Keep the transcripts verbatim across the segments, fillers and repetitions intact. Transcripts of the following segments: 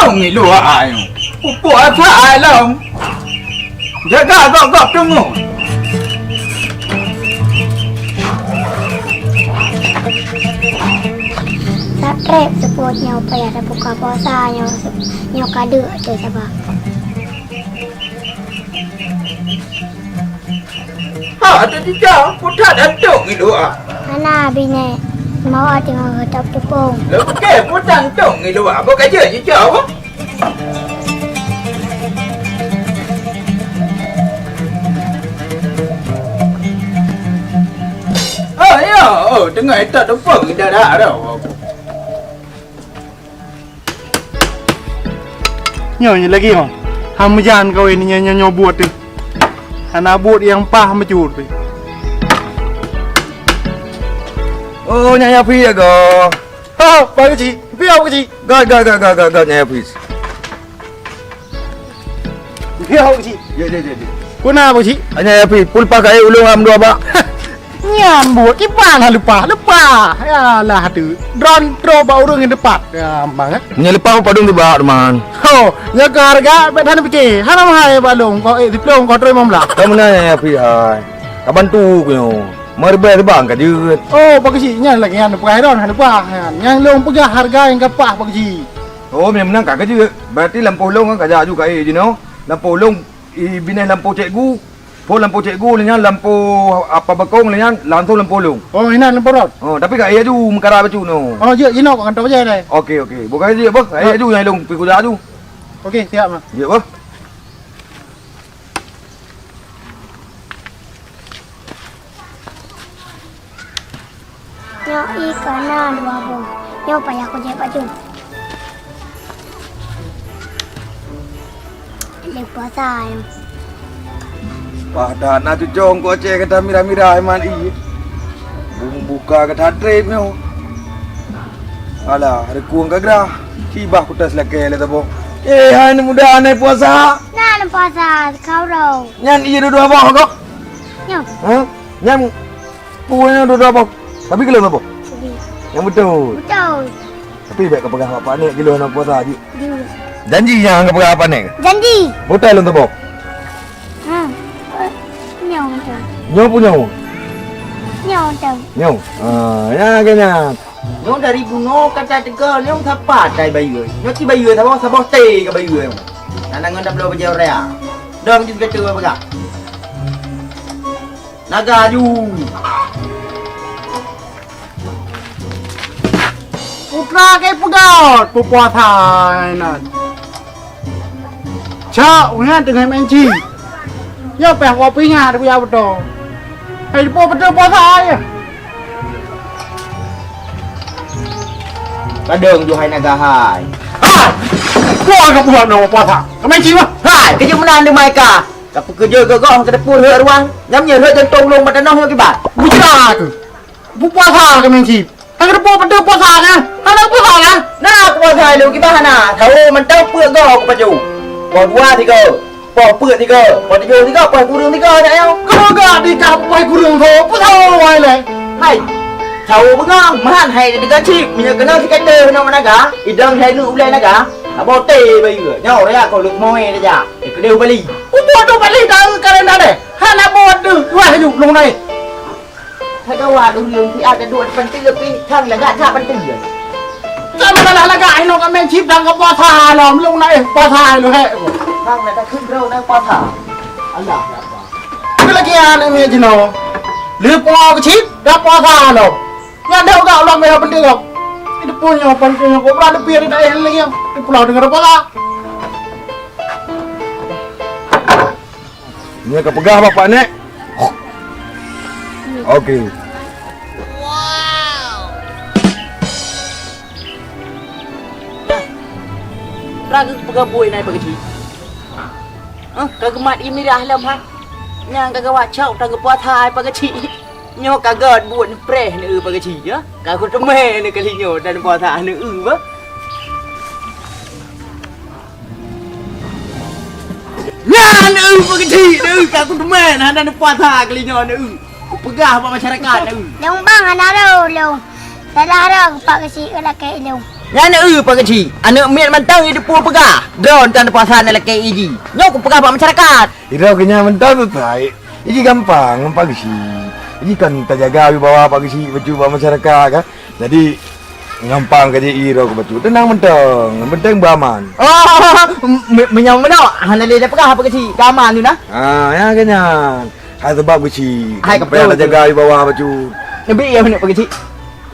Ngilu ai. Pupuk asa ai lom. Jaga gop-gop teungoh. Sakrep seupôt nyoe payah tabuka puasa nyoe, nyoe ka deuk teuh saba. Ha, ata jijak, putat antok ngilu ah. Hana binéh, mawah teungoh geutôb teupông. Leuke putat antok ngilu ah, bôh ka jeuet jijak, bôh. Oh, ya, oh, teungoh itôb teupông, dah, dah, dah. Nyoe, nyoe lagèe nyoe. Han meujan kawén nyoe, nyoe, nyoe buet teuh. Hana buet nyang paih meucue teuh. Oh, nyan ya pih ya go. Ha, Pak Keuchik. Piye Pak Keuchik? Got, got, got, got, got, got, nyan ya pih. Piye Pak Keuchik? Ya, ya, ya, ya. Peue na Pak Keuchik? Nyan ya pih, peue leupah kayèe ulôn am dua bak. Nyan buet, kiban hana leupah, leupah. Yalah tu. Droen troh bak ureueng nyang teupat. Ya, bang, eh. Nyan leupah padum teuh bak, teuma. Ho, nyan keu hareuga, bèk hana pike. Hana mahai bak lôn, ko, eh, siplôh, ko trôh limong blah. Ka meunan ya pih hai. Ka bantu ku nyoe. Meureubai teubang ka jeuet. Oh, Pak Keuchik, nyan lagèe nyan peugah droen, hana leupah. Nyan, nyan lôn peugah hareuga nyang ka paih, Pak Keuchik. Oh, meunan ka jeuet. Berarti lampôh lôn kan ka jak ju kayèe jinoe. Lampôh lôn I binéh lampôh cikgu, phôn lampôh cikgu lé nyan, lampôh apa beukong lé nyan, langsông lampôh lôn. Oh, inan lampôh rot. Oh, tapi ka éh aju meukara bacut nyoe. Oh, jeuet jinoe kantô bajèe deh. Oke, oke. Bukan jeuet beuh, ka éh aju nyang lôn pi kuda aju. Oke, siap, Ma. Jeuet beuh. Nyoe ié ka na dua boh. Nyoe payah kujép baju. Lé puasa nyoe. Wah, dah na cucong kok cek kata mira-mira iman ié. Bumbuka kata trép nyoe. Alah, rekueng ka grah. Cibah kutas lakée lé tabo. Eh, hai aneuk muda, na puasa? Na, na puasa, kau ro. Nyan ié dua-dua boh kok? Nyoe. Ha? Nyan Peue nyoe dua-dua boh? Sabe kilo saboh? Sabe. Nyang beutôi. Beutôi. Tapi bèk kapeugah bak panek jih lôn hana puasa jih. Jih. Janji nyang kapeugah bak panek. Janji. Beutôi lôn saboh. Ha. Nyoe beutôi. Nyoe peue nyoe? Nyoe beutôi. Nyoe. Ah, ya ke nyan. Nyoe dari bunoe ka tateuka nyoe sapa tai bayeue. Nyoe ci bayeue saboh, saboh tée ka bayeue nyoe. Hana ngon tabloe bajée urea. Dong jih gata peugah. Naga aju. Putra ke peugöt peupuasa inan. Cak, unan teungoh meuci. Nyoe pih kopi nyan, aku ya beutôi. Hai, po beutôi puasa ya. Kadang ju hai naga hai. Hai! Puasa ka puasa nyoe puasa. Kami ci mah. Hai, keujeuet meunan deungon ka. Ka peukeujeuet geugoh keudeupue rhot ruang. Nyam nyoe rhot jantông lôn bak tanoh nyoe kiban. Bujra keuh. Puasa kami cit. Hana puasa kan? Hana puasa kan? Na puasa lôn kiban hana. Sawo mantong peuet goe kupaju. Poh dua tiga. Poh peuet tiga. Poh tujoh tiga. Poh kureueng tiga nyak nyoe. Keuneuk gak di kah poh kureueng tho. Peue sawo wai lé? Hai. Sawo beungoh, mat hai teuga cit. Meunyoe keunoe sikate keunoe naga, idong hai neuk ulée naga. Saboh tée bayeue. Nyoe raya kau lôn moe saja. Eh, keudeh ubali. Upo tu bali dah karen dah deh. Hana buet tu. Wah, yuk, lôn naik. Kagawa lôn lôn pi ada dua penting lebih. Kang lagak tak penting je. Sama dah lagak ino ka main chip dan ka puasa lom. Lôn naik puasa lôn hek. Kang dah tak kheun droe naik puasa. Allah Akbar. Keu lagèe nyan meunan jinoe. Lheueh pungo keu chip, dah puasa lom. Nyan deuh gak ulôn meunan penting kok. Itu pun nyoe penting kok. Berada pih ada daerah lagi yang di pulau dengan puasa. Nyoe ka peugah bapak nek. Oke. Ragu peugah bui nai pageuci. Hah? Ka geumat ié mirah lom, ha? Nyang ka gawat cok tang geupuasa hai pageuci. Nyoe ka gèt buet neupreh neu pageuci, ya? Ka kuteumé neu kali nyoe dan puasa neu bah. Nyan, eu, peugeudi, eu, ka kuteumé, hana neupuasa kali nyoe, eu. Kupeugah bak masyarakat, eu. Lôn bang hana rô lôn. Salah rô Pak Geuchik lakèe lôn. Nyan eu Pak Geuchik, aneuk miet mantong jiteupeue peugah, droe tan puasa na lakée iji. Nyoe kupeugah bak masyarakat. Sidroe keu nyan mantong teutai. Iji gampang ngon Pak Geuchik. Iji kan tajaga wibawa Pak Geuchik bacut bak masyarakat kan. Jadi gampang ka jih sidroe keu bacut. Teunang mantong, nyang penting beuaman. Oh, me-, meunyoe meunoe hana lé tapeugah Pak Geuchik, ka aman tu na. Ah, nyan keu nyan. Hai sebab Geuchik. Hai, ka payah beutôi, tajaga wibawa bacut. Neubi ya meunoe Pak Geuchik.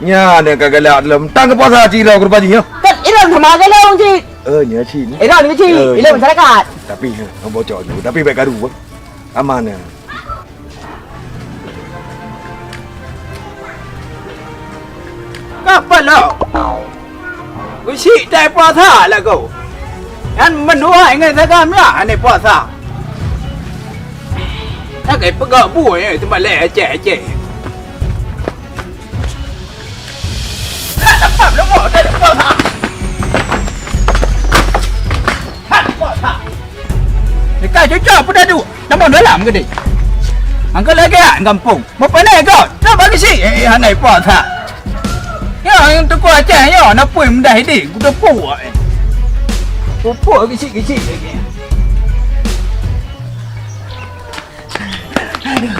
Nyan nyang ka galak lom. Tang keu puasa cit droe keu rupa jih nyoh. Kan ilôn sama galak cit. Eh, nyoe cit. Ilôn keu cit. Eh, ilôn masyarakat. Tapi, eh, bocor dulu. Tapi baik garu, eh. Aman, eh. Ka peulom. Geuchik tai puasa lagoe. Nyan meunuai ngon sagam nyan aneuk puasa. Lagèe peugah buet nyan teuma lé Aceh-Aceh. Ka dapat leumo dari puasa. Hai puasa. Dekat cucok pun dah duduk. Namun dalam ke deh? Angka lagi ah gampong. Meupanai kau, dah bagi si. Eh, hana ipa that. Ya, yang tuku Aceh ya, napui mudah ini, kuda puak. Pupuk gisi-gisi lagi. Aduh.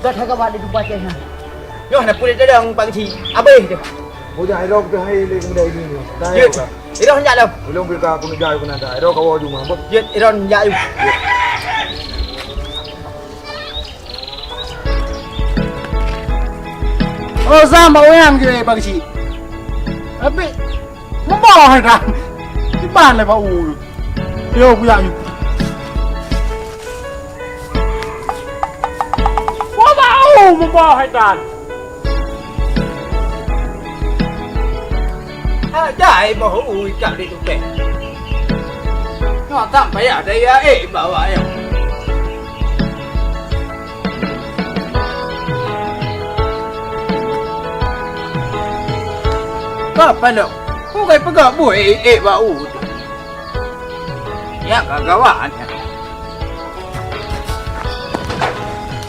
Dah tak kawan di tuku Aceh. Nyoh napui dah dah Pak Gisi. Habis tu. Bujang irong tu hai le kemudian ini. Dah. Irong jak lom. Belum beri ka aku nak jai aku nak dah. Irong kawa jumah. Jeuet, irong jak yuk. Oh, sama uyang je bang si. Tapi membawa dah. Di mana bau? Yo buyak yuk. Wah bau membawa dah. Hai jai moh ui kak di tukeng. Nyoe tam payah daya eh bawa ayam. Ka pandok. Bukai peugah buet eh, eh bau tu. Nyang ka gawat nyan.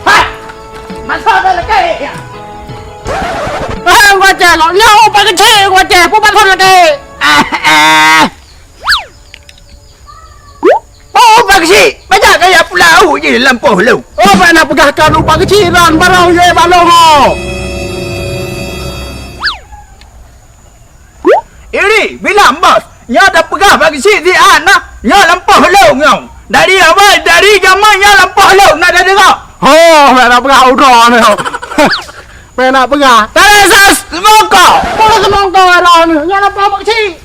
Hai! Masa dah lekeh nyan. Hai, Ungku Aceh, kok nyoe Pak Geuchik, Ungku Aceh, peue maksud lekeh? Ah, ah. Oh, Pak Geuchik, banyak gaya pulau je lampôh lôn. Oh, bèk na peugah keu Ungku Aceh, ran barô yue balong ho. Iri, bilang bos, nyoe tapeugah bak geuchik di an na, nyoe lampôh lôn nyoe. Dari awai, dari jameun nyoe lampôh lôn, na tadeungoe? Ho, bèk na peugah uroe nyoe. Bèk na peugah. Tara sas semongko. Peue semongko uroe nyoe? Nyoe lampôh bak geuchik.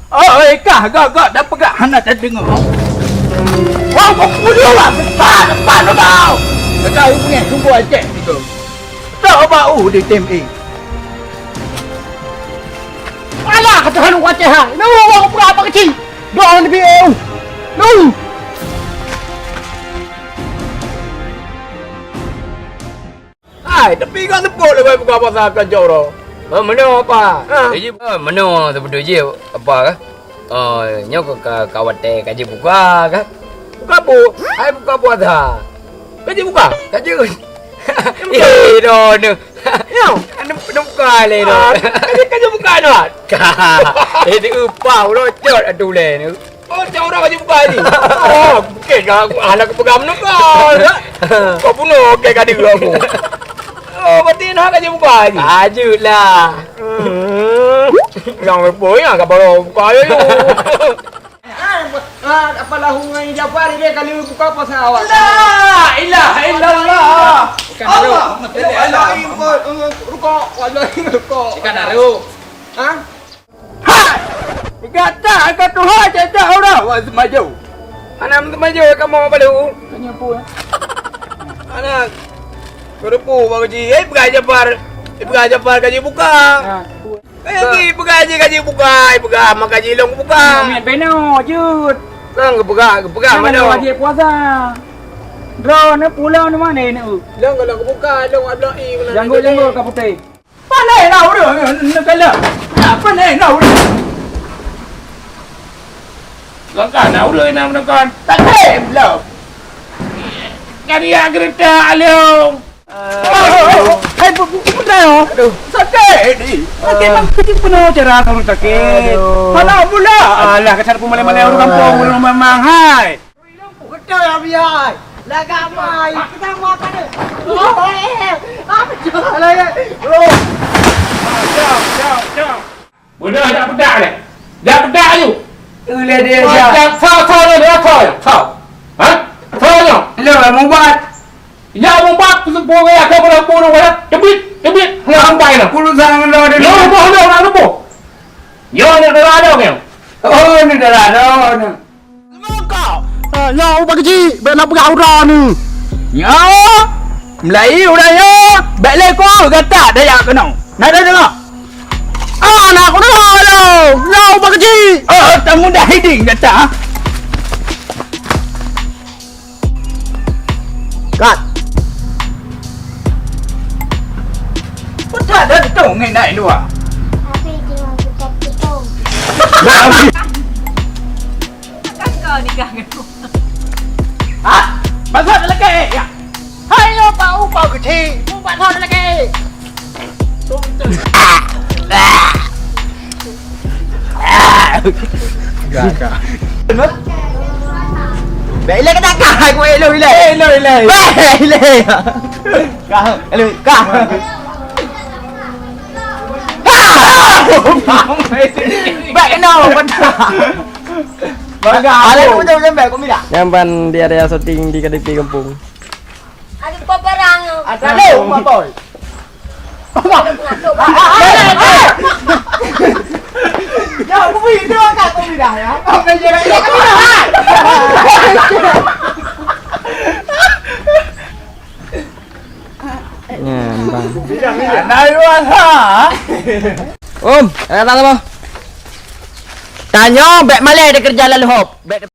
Oi, kah gak-gak tapeugah hana tadeungoe. Wah, kau puluh lah, depan, depan kau. Kau punya sungguh ajaib gitu. Tak bau di tem eh. Alah, kata hanu wacah hai. Lu, lu, lu, apa kecil? Doa di B A U. Lu. Hai, tapi kau tepuk lebai buka pasal kacau dah. Meunoe apa? Ha. Jadi, meunoe sebetul je apa kah? Oh, nyoe ka, ka, ka watèe ka jibuka kah? Buka bu, hai buka puasa. Ka jibuka? Ka jeuet. Eh, dah ni. Nyoe. Anu, anu buka le dah. Ah, ka ji, ka jibuka dah. Ka. Eh, diupah udah cot atu le ni. Oh, cak orang ka jibuka ni. Oh, oke ka aku anak peugah menukar. Kau bunuh oke ka dulu aku. Oh, berarti nak ka jibuka ni. Ajut lah. Hmm. Yang lepo ya ka baru buka aja tu. Ah, apa lahu ngai Jafar ni kali buka puasa awak. La ilaha illallah. Allah. Rukuk, wallahi rukuk. Ikan aru. Ha? Ha! Gata ka tuha cacak urang wan seumajoe. Hana meuteumaju kamoe balu. Tanya pu eh. Anak. Kerupu bang Haji. Eh, peugah Jafar. Eh, peugah Jafar ka jibuka. Ha, pu. Eh, lagi peugah Haji ka jibuka. Eh, peugah mak Haji long buka. Miet beno jut. Kan geupeugah, geupeugah mana? Haji puasa. Droeneuh pulang di mana ni? Long kalau geubuka, long abloh i. Janggut-janggut ka putéh. Pane na ureueng neukalon? Na pane na ureueng? Gata na ureueng na meunakon? Tak tem lom. Kan ya geureutak lom. Hai, bu-, bu-, bu-, buta, oh. Aduh. Sakét ni. Sakét, bang. Sakét penuh cara kamu sakét. Aduh. Alah, pula. Alah, kata pun malai-malai orang kampung, orang memang, hai. Betul, Abi, hai. Lagak mai. Kita makan ni. Oh, eh, eh. Apa tu? Alah, ya. Oh. Ciao, ciao, ciao. Beudôh jak peudak lé. Jak peudak aju. Uleh dia, oh, jak. Jak, sa, sa, sa, sa, sa. Ha? Sa, sa. Lo, mubat. Ya, mubat, seupôt ya, ka beureumpun wala. Teubiet, teubiet. Lampai na. Puluh sang lo dia. Lo, lo, lo, lo, lo. Yo, ni dah ada, kan? Oh, ni dah ada, ni. Mangkok! Ah, nyoe ubak keuchik, bèk na peugah uroe nyoe. Nyoe, meulayi uroe nyoe, bèk lé ku gata daya keunoe. Na deungoe? Ah, na ku deungoe lom. Nyoe ubak keuchik. Oh, tamudah hiding gata. Kat. Peugah dah ditong ngai nai luwa. Tapi jangan pecat-pecat. Kan kau nikah ngan aku. Ha? Pasal lelaki, ya? Hai, lo bau, bau kecil. Mu pasal lelaki. Gak, gak. Bèk ilèe keunan kah, aku ilèe, ilèe. Ilèe, ilèe. Bèk ilèe. Kah, ilèe, kah. Bèk keunoe, bèk keunoe. Bangga. Ada aku betul-betul bèk, aku minta. Nyan ban di area syuting di K D P Gampông. Ada paparang. Ada lo, Mak Boy. Ya, aku beri dia kat aku dah ya. Apa je nak? Nyan, bang. Anak luar ha. Om, datang apa? Tanyoe bèk malèe dikeureuja lalu hop. Bèk